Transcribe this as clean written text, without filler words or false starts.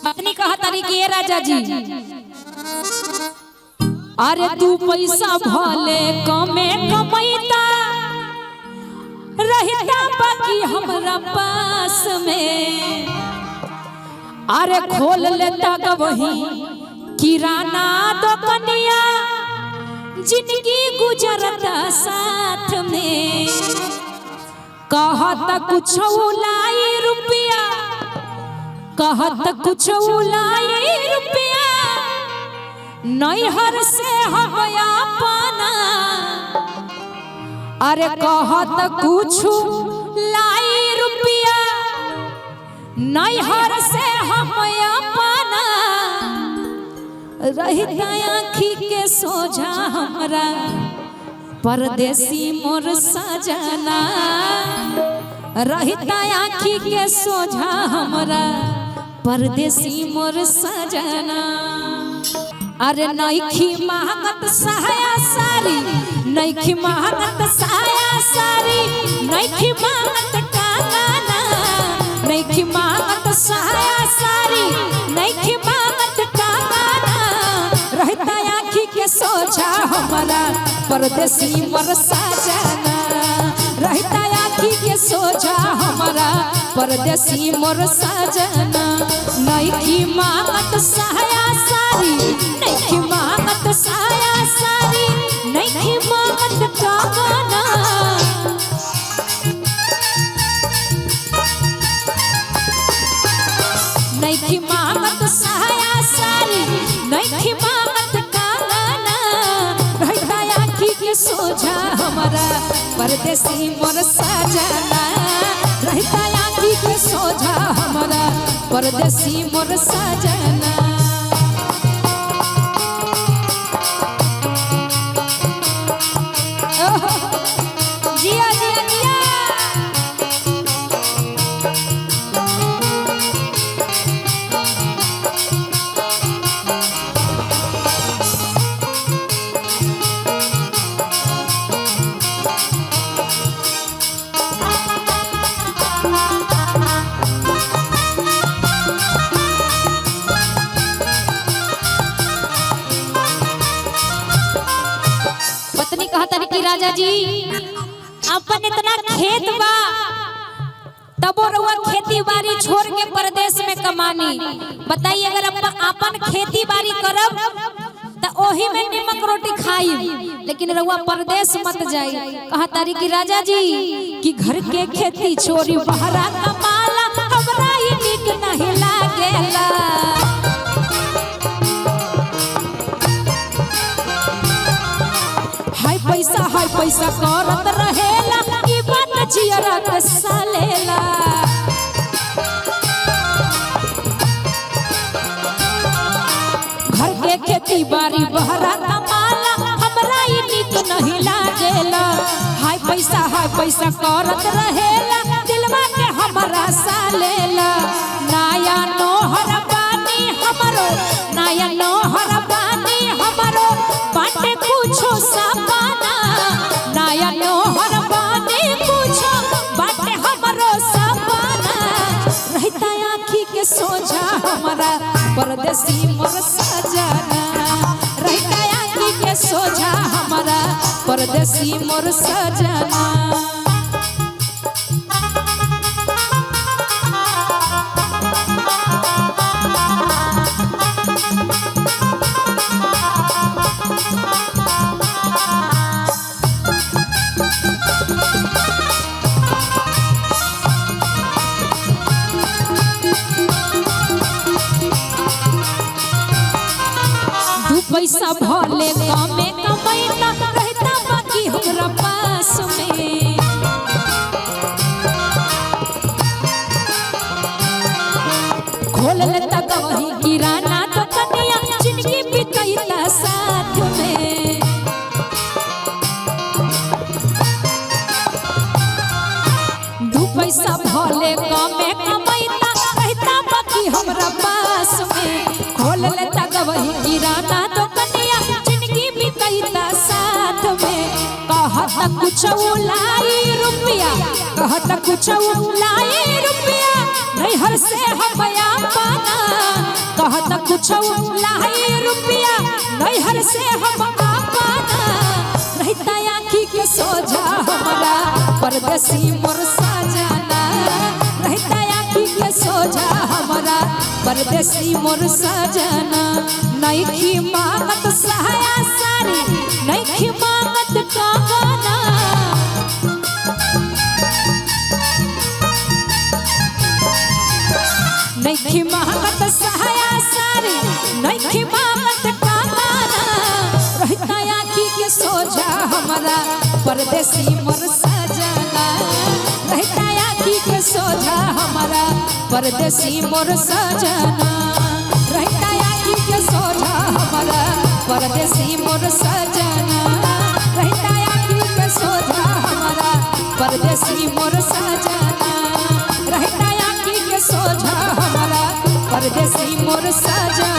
पत्नी कहतारी कि ए राजा जी, अरे तू पैसा भले कमे कमैता रहता बाकी हमरा पास में, अरे खोल लेता गवही किराना दुकनिया, जिंदगी गुजरता साथ में। कहत कुछ लाई रुपया, कहत कुछ लाई रुपया, नैहर से हम अपना, अरे कहत कुछ लाई रुपया, नैहर से हम अपना, रहता आँखी के सोझा हमरा परदेसी मोर सजना, रहता आँखी के सोझा हमरा परदेसी मोर सजना। अरे नैखी महंगत साया सारी, नैखी महंगत साया सारी, नैखी महंगत कांगना, नैखी महंगत साया सारी, नैखी महंगत कांगना, रहता आँखी के सोझा हमारा परदेसी मोर सजना, रहता आँखी के सोझा हमारा परदेसी मोर सजना। नैखी मांगत साया सारी, नैखी मांगत साया सारी, नैखी मांगत कांगना, नैखी मांगत साया सारी, नैखी मांगत कांगना, रहता आँखी के सोझा हमारा परदेसी मोर सजना, रहता आँखी के सोझा हमारा परदेसी मोर सजना। जिया जिया जिया। पत्नी कहता कि राजा जी, अपन इतना खेत बा तबो रउआ खेती बाड़ी छोड़ के परदेश में कमानी। बताइए अगर अपन अपन खेती बाड़ी करब त ओही में निमक रोटी खाई, लेकिन रउआ परदेश मत जाई। कहतारी कि राजा जी कि घर के खेती छोड़ी बहरा कमाला, हमरा ई नीक नहीं लागेला। हाय पैसा करत रहेला, ई बात जियरा के सालेला। घर के खेती बाड़ी बहरा कमाला, हमरा ई नीक नहीं लागेला। हाय पैसा करत रहेला, दिलवा के हमरा सालेला। नया नोहर बानी हमरो, नया नोहर बानी हमरो, बाटे कुछो सपना, नया नोहर बानी कुछो बाटे हमरो सपना, रहता आँखी के सोझा हमारा परदेसी मोर सजना, रहता आँखी के सोझा हमारा परदेसी मोर सजना। दू पैसा भले कमे कमैता रहता बाकी हमरा पास में, खोल लेता गवही किराना दुकनिया, जिंदगी बितैता साथ में। दू पैसा भले कमे कमैता रहता बाकी हमरा पास में, खोल लेता गवही किराना दुकनिया, जिंदगी बितैता साथ में। कहत कुछ लाई रुपया, कहत कुछ लाई रुपया, नैहर से हम पाना, कहत कुछ लाई रुपया नैहर से हम आपना, रहता आँखी के सोझा हमारा परदेसी मोर सजना, रहता आँखी के सोझा हमारा परदेसी मोर सजना। नैखी मांगत सहाया सारी, नैखी मांगत कागना, नैखी मांगत सहाया सारी, नैखी मांगत कागना, रहता आँखी के सोझा हमारा परदेसी मोर सजना, रहता आँखी के सोझा हमारा परदेसी मोर सजना, रहता आँखी के सोझा हमारा परदेसी मोर सजना, रहता आँखी के सोझा हमारा परदेसी मोर सजना, रहता आँखी के सोझा हमारा परदेसी मोर सजना।